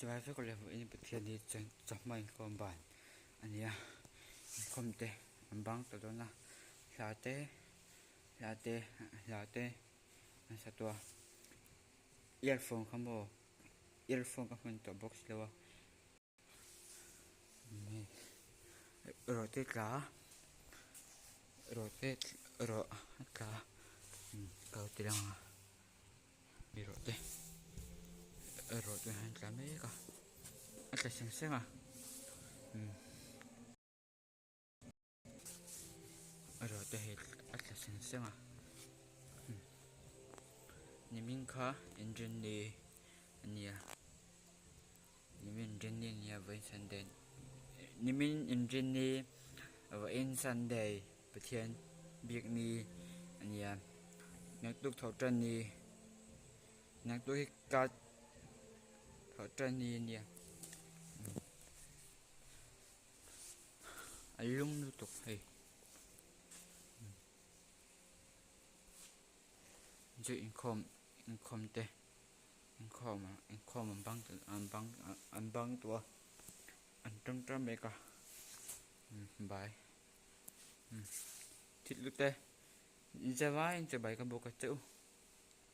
Chibai vek leh vawiin Pathian hi chuan chawhma inkhawm ban a ni a inkhawm te an bang ta dawn a hla te hla te hla te an sa tawh a earphone kha maw earphone ka hman tawh bawk si lo a rawh te tla rawh te rawh a tla ka lo ti lang a. Mi rawh te rawh te hian tla mek a a tla seng seng a umm rawh te hi a tla seng seng a umm nimin kha engine ni a nia nimin engine ni a nia vawiin sunday nimin engine ni vawiin sunday. Pathian biak ni a nia naktuk thawh tan ni naktuk hi kar thawh tan ni a nia a lum lutuk hei chu inkhawm inkhawm te inkhawm inkhawm an bang an bang an bang tawh a an tawngtai mek a bye. Thil te in che vai in che bai ka bawk a che u.